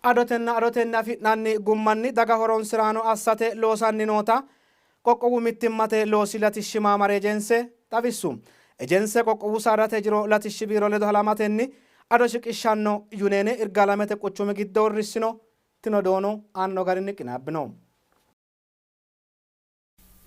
Adotenna adotenni afi'nanni gummanni daga horonsi'raano assate loosanni noota qoqqowu mittimmate loosi latishshi maamari ejense xawissu. Ejense qoqqowu saadate jiro latishshi biiro ledo halamatenni ado shiqishshanno yuneene Irgaalamete quchumi giddo uurrissino. Tino doono aanno garinni qinaabbino.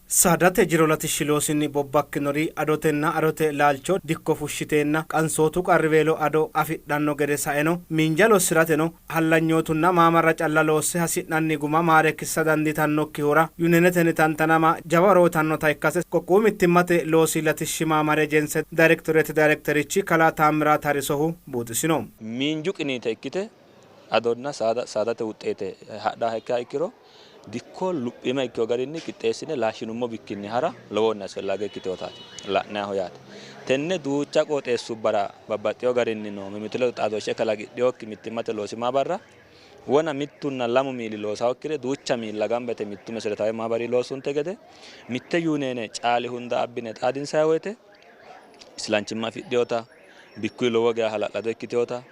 Saadate jiro latishshi loosinni bobbakkinori adotenna adote laalcho dikko fushshiteenna qansootu qarriweelo ado afidhanno gede saeno miinja lossi'rateno hallanyootunna maamarra calla loosse hasi'nanni guma maareekkisiisa dandiitannokkihura Yuneenetenni tantanama jawa horo uytannota ikkase Qoqqowu Mittimmate Loosi Latishshi Maamari Ejense Dayrektoreete Dayrekterichi Kalaa Taammiraat Harisohu buuxisino. Miinju qiniite ikkite adonna saada saadate wuxxeete hadhannoha ikkiha ikkiro dikko luphiima ikkino garinni qixxeessine laashshinummo bikkinni hara lowohunni asfellaage ikkitinotaati la'nannihu yaate. Tenne duucha qooxeessubbara babbaxxino garinni noo mimmitu ledo xaadooshshe kalaqidhinokki mittimmate loosi maabarra wona mittunna lamu miili loosannokkire duucha miilla gamba yite mittu meseretaawe maabari loossunte gede mitte yuuniyeene caali hunda abbine xaadinsanni woyte islanchimma afidhinota bikkuyi lowo geya hala'lado ikkitinota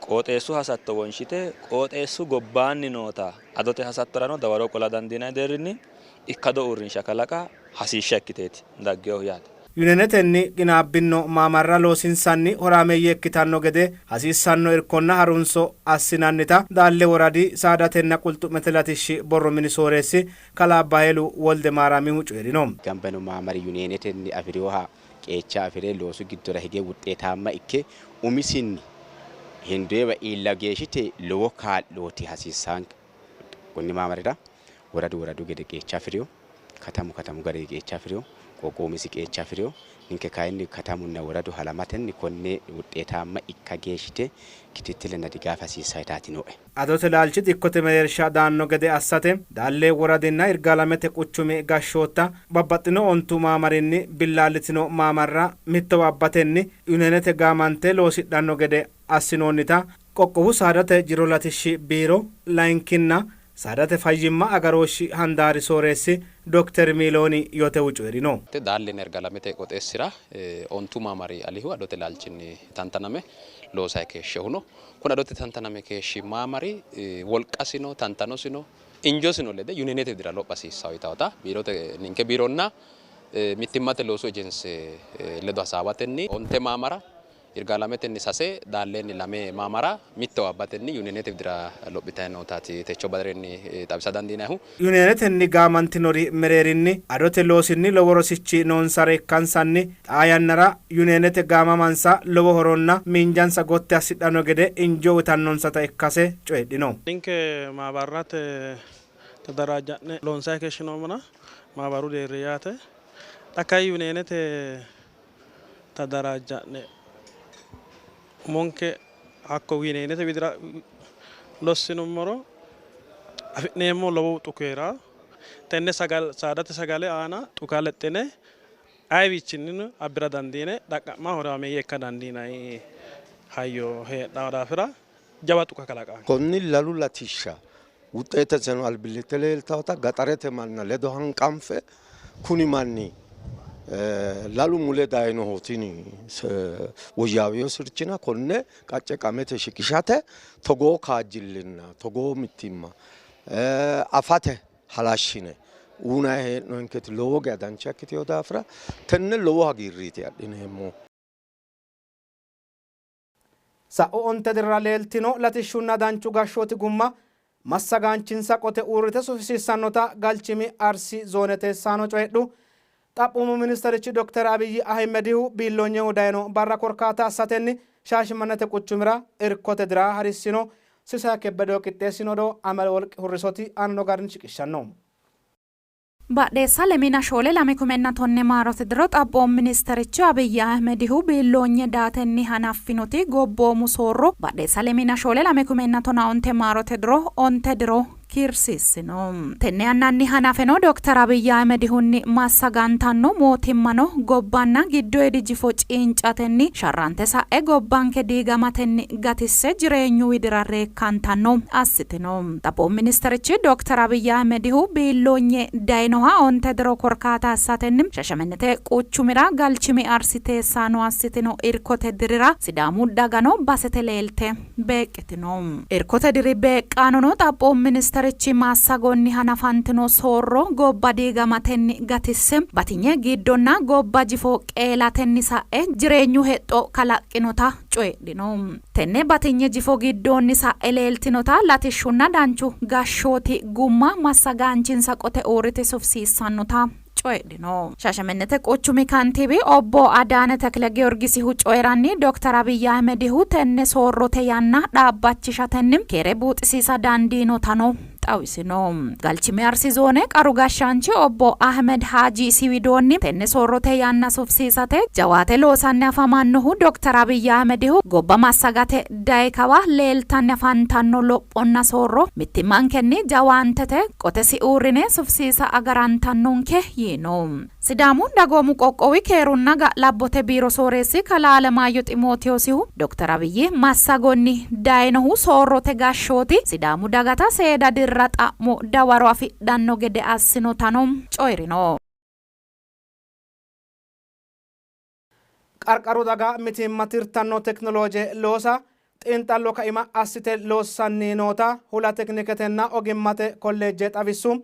qooxeessu hasatto wonshite qooxeessu gobbaanni noota adote hasattorano dawaro qola dandiinanni deerrinni ikkado uurrinsha kalaqa hasiishsha ikkiteeti dagginohu yaate. Yuneenetenni qinaabbinno maamarra loosinsanni horaameeyye ikkitanno gede hasiissanno irkonna harunso assinannita Daalle Woradi Saadatenna Qulxu'mete Latishshi Borro Mini Sooreessi Kalaa Bahilu Woldemaaramihu coyi'rino. Gambano maamari yuneenetenni afi'rinoha qeecha afi're loosu giddora hige wuxxeetaamma ikke umisinni hendoyiwa iilla geeshshite lowo kaa'looti hasiissaanke. Konni maamarira woradu woradu gede qeecha afi'rino, katamu katamu gari qeecha afi'rino, qoqqowu umisi qeecha afi'rino. Ninke kayinni katamunna woradu halamatenni konne wuxxeetaamma ikka geeshshite kitittilenna digaafe hasiissayitaati nooe. Adote laalchi dikkote mereersha daanno gede assate Daalle woradinna Yirgaalamete quchumi gashshootta babbaxxino ontu maamarinni billaallitino maamarra mittowa abbatenni Yuneenete gaamante loosidhanno gede assinoonnita Qoqqowu Saadate Jiro Latishshi Biiro Layinkinna Saadate fayyimma agarooshshi handaari sooreessi Dokter Miilooni Yotehu coyi'rino. Daallenna Yirgaalamete qooxeessira ontu maamari alihu adote laalchinni tantaname loosayi keeshshinohu no. Kuni adote tantaname keeshshi maamari wolqasino, tantanosino, injosino lede yuneenete widira lopha hasiissanno yitawota biirote ninke biironna mittimmate loosu ejense ledo hasaawatenni onte maamara Yirgaalametenni sase, Daallenni lame maamara mittowa abbatenni Yuneenete widira lophitanni nootaati techo badarenni xawisa dandiinannihu. Yuneenetenni gaamantinori mereerinni adote loosinni lowo rosichi noonsare ikkansanni xaa yannara Yuneenete gaamamansa lowo horonna miinjansa gotti assidhanno gede injoo uytannonsata ikkase coyidhino. Ninke maabarrate tadaraajja'ne loonsanni keeshshinoommona maabaru deerri yaate. Xa kayi Yuneenete tadaraajja'ne umonke hakko Yuneenete widira lossinummoro afi'neemmo lowo xuku hee'ranno. Tenne saadate sagale aana xuka lexxine ayewiichinnino abbira dandiine xaqqa'ma horaameeyye ikka dandiinanni hayyo heedhanno daafira jawa xuka kalaqanno. Konni lalu latishsha wuxxeeteseno albillitte leeltawota gaxarete manna ledo hanqanfe kuni manni lalu mule dayinoho tini woyyaawino sirchina konne qacce qamete shiqishate togoo kaajjillinna togoo mittimma afate halashshine uynanni hee'nonketi lowo geya dancha ikkitino daafira tenne lowo hagiirriiti adhineemmohu. Sa'u onte dirra leeltino latishshunna danchu gashshooti gumma massagaanchinsa qote uurrite sufisiissannota Galchimi Arsi Zoone teessaano coyidhu. Xaphoomu ministerichi Dokter Abiy Ahimedihu biilloonyeho dayino barra korkaata assatenni Shaashimannete quchumira irkote dira harissino. Sisay Kebbedehu qixxeessino odoo Ameleworq Hurrisoti aananno garinni shiqishshanno. Badheessa lemiina shoole lame kumenna tonne maarote diro Xaphoomu Ministerichi Abiy Ahimedihu biilloonye daatenni hanaffinoti gobboomu soorro Badheessa lemiina shoole lame kumenna tonaa onte maarote diro onte diro Kiirsiissino. Tenne yannanni hanafeno Dokter Abiy Ahimedihunni massagantanno mootimmano gobbanna giddoyidi jifo ciincatenni sharrante sa'e gobbanke diigamatenni gatisse jireenyu widira reekkantanno assitino. Xaphoomu ministerichi Dokter Abiy Ahimedihu biilloonye dayinoha onte diro korkaata assatenni Shashamennete quchumira Galchimi Arsi teessaano assitino irkote dirira Sidaamu dagano basete leelte beeqqitino. Irkote diri beeqqaanono Xaphoomu ministerichi massagonni hanafantino soorro gobba diigamatenni gatisse batinye giddonna gobba jifo qeelatenni sa'e jireenyu hexxo kalaqqinota coyidhino. Tenne batinye jifo giddoonni sa'e leeltinota latishshunna danchu gashshooti gumma massagaanchinsa qote uurrite sufisiissannota coyidhino. Shashamennete quchumi kantiibi obbo Adaane Teklegiyorgisihu coyi'ranni, Dokter Abiy Ahimedihu tenne soorrote yanna dhaabbachishatenni keere buuxisiisa dandiinotano xawisino. Galchimi Arsi zoone qaru gashshaanchi obbo Ahimed Haaji isi widoonni, tenne soorrote yanna sufisiisate jawaate loosanni afamannohu Dokter Abiy Ahimedihu gobba massagate dayi kawa leeltanni afantanno lophonna soorro mittimmankenni jawaantete qotesi uurrine sufisiisa agarantannonke yiino. Sidaamu Dagoomu Qoqqowi Keerunna Ga'labbote Biiro Sooreessi Kalaa Alemaayyo Ximootiyoosihu, Dokter Abiy massagonni dayinohu soorrote gashshooti Sidaamu dagata seeda dirra xa'mo dawaro afidhanno gede assinotano coyi'rino. Qarqaru daga mitiimma tirtanno tekinolooje loosa xiinxallo kaima assite loossanni noota Hula Tekniketenna Ogimmate Kolleejje xawissu.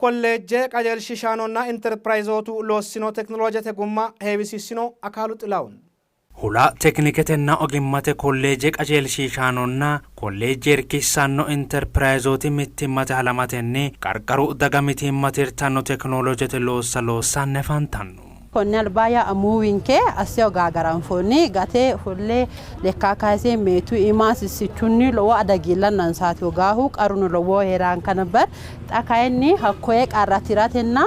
Kolleejje qajeelshiishaanonna Interpirayizootu loossino tekinoloojete gumma heewisiissino Akaalu Xilahun. Hula Tekniketenna Ogimmate Kolleeje qajeelshiishaanonna kolleejje irkissanno Interpirayzooti mittimmate halamatenni qarqaru daga mitiimma tirtanno tekinoloojete loossa loossanni afantanno. Konni alba yaa amuuwinke assewo gaagara anfoonni. Gate ofolle lekka kayise meetu iima sissichunni lowo adagi iillannansaati hogaahu qarruno lowoho hee'raanka nabbar. Xa kayinni hakkoye qarra tiratenna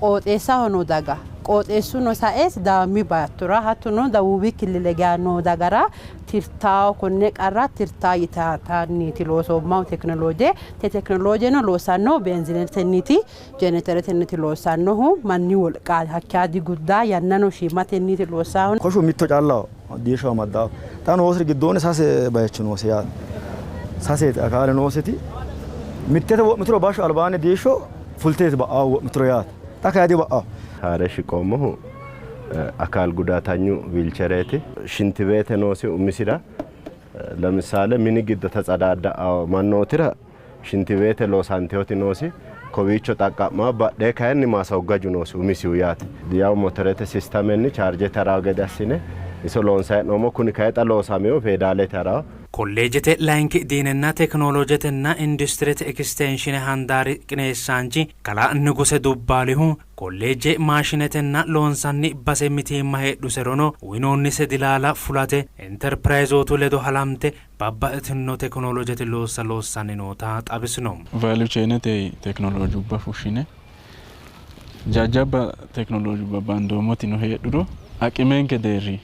qooxeessaho noo daga qooxeessuno sae Sidaami baattora hattono Dawuubi killile geya noo dagara tirtawo konne qarra tirtawo yitatanniiti loosoommahu tekinolooje. Te tekinoloojeno loossannohu beenzinetenniiti. Jeneteretenniiti loossannohu manni wolqa hakkiya diguddaa yannano shiimatenniiti loossaahu. Koshu mitto callaho diishsho amaddaho. Xa noosiri giddoonni sase bayichi noosi yaate. Saseti akaale noositi mittete wo'mituro bashsho albaanni diishsho fulteeti ba'ahu wo'mituro yaate. Xa kayi diba'aho. Haa're shiqoommohu akaal gudaatanyu wiilchereeti. Shintibeete noosi umisira. Lemisaale mini giddo tsatsadaadda mannootira Shintibeete loosantinoti noosi, kowiicho xaqqa'ma, badhee kayinni maasoggaju noosi umisihu yaate. Yawu motorete sistamenni chaarjete harawo gede assine iso loonsanni hee'noommo. Kuni kayi xa loosaminohu peedaalete harawo. Kolleejete layinki diinenna tekinoloojetenna industirete ekisteenshine handaari qineessaanchi kalaa Niguse Dubbaalihu, Kolleejje maashinetenna loonsanni base mitiimma heedhuserono uyinoonnise dilaala fulate Interpirayizootu ledo halamte babbaxxitino tekinolojete loossa loossanni noota xawisino. Value chainete tekinolojubba fushshine jajjabba tekinolojubba bandoommotino heedhuro aqimenke deerri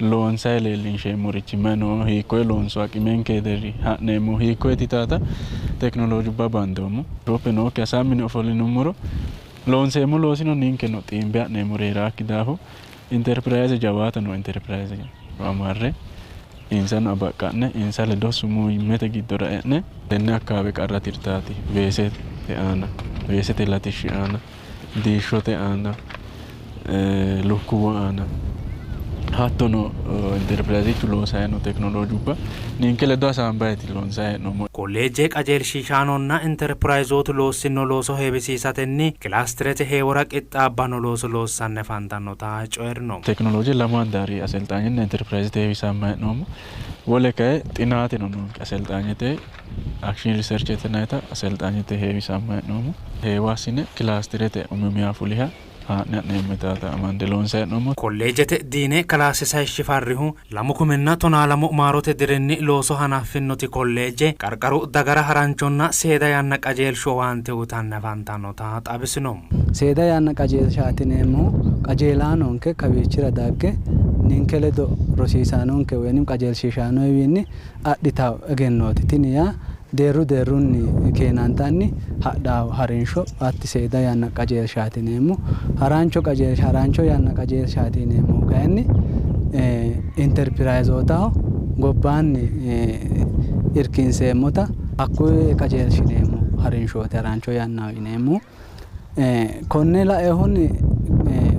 loonsayi leellinsheemmorichi mayi no, hiikkoye loonso, aqimenke deerri ha'neemmohu hiikkoyeti yitaata tekinolojubba bandoommo. Rope nookkiha sammi yine ofollinummoro loonseemmo loosino ninkeno xiimbe ha'neemmori hee'raakki daafo Interpirayze jawaata noo Interpirayze marre insano abaqqa'ne insa ledo sumuummete giddora e'ne tenne akkawaawe qarra tirtaati weesete aana, weesete latishshi aana, diishshote aana, lukkuwu aana hattono Interpirayzichu loosayi no tekinoloojubba ninke ledo hasaambayiiti loonsayi hee'noommo. Kolleejje qajeelshiishaanonna Interpirayzootu loossinno looso heewisiisatenni Kilaasterete heewora qixxaabbanno looso loossanni afantannota coyi'rino. Tekinolooje lamu handaari aselxaanyenna Interpirayzete heewisammanni hee'noommo. Wole kayi xinaateno noonke aselxaanyete Action Research yinannita aselxaanyete heewisammanni hee'noommo. Heewo assine kilaasterete umi umiha fuliha haa'ne ha'neemmo yitaata amande loonsanni hee'noommo. Kolleejete Diine Kalaa Sisay Shifarrihu 2012 maarote dirinni looso hanaffinnoti kolleejje qarqaru dagara haranchonna seeda yanna qajeelshu owaante uytanni afantannota xawisino. Seeda yanna qajeelshaati yineemmohu qajeelaanonke kawiichira dagge ninke ledo rosiisaanonke woyi qajeelshiishaanowiinni adhitanno egennooti. Tini yaa deerru deerrunni keenantanni hadhawo harinsho hatti seeda yanna qajeelshaati yineemmo. Harancho qajeelsha harancho yanna qajeelshaati yineemmohu kayinni interpirayizootaho gobbaanni irkinseemmota hakkuyi qajeelshineemmo harinshooti harancho yanna yineemmohu. Konne lainohunni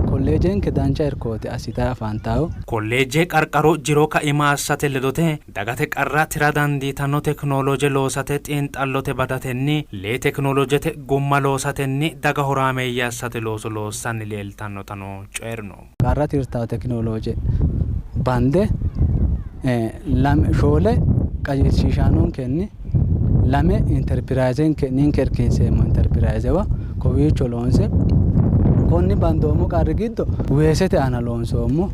kolleejenke dancha irkooti assitayi afantawo. Kolleejje qarqaru jiro kaima assate ledote dagate qarra tira dandiitanno tekinoloje loosate xiinxallote badatenni lee tekinolojete gumma loosatenni daga horaameeyye assate looso loossanni leeltannotano coyi'rino. Qarra tirtawo tekinoloje bande 4 qajeelshiishaanonkenni 2 interpirayzenke ninke irkinseemmo interpirayzewa kowiicho loonse konni bandoommo qarri giddo weesete aana loonsoommo,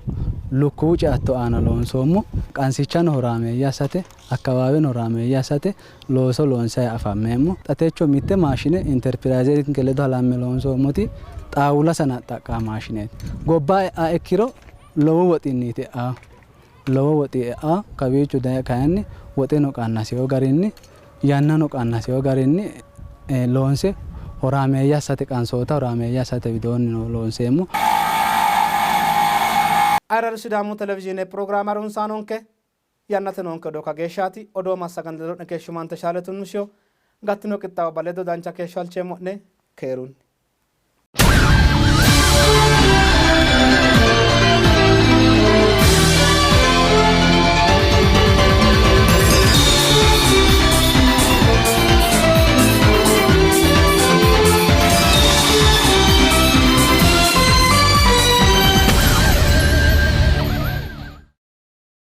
lukkuwu ceatto aana loonsoommo, qansichano horaameeyye assate akkawaaweno horaameeyye assate looso loonsayi afammeemmo. Xa techo mitte maashine interpirayzenke ledo halamme loonsoommoti xaawula sanaxxaqqa maashineeti. Gobba e'a ikkiro lowo woxinniiti e'a lowo woxi e'a kawiichu daye kayinni woxeno qannasiyo garinni yannano qannasiyo garinni loonse horaameeyye assate qansoota horaameeyye assate widoonni no loonseemmo. Ayirradu Sidaamu Televizhiine pirogiraame harunsaanonke yannate noonke odoo kageeshshaati. Odoo massagan ledo'ne keeshshuman Teshaale Tunnushiyo gattino qixxaawubba ledo dancha keeshsho halcheemmo'ne. Keerunni.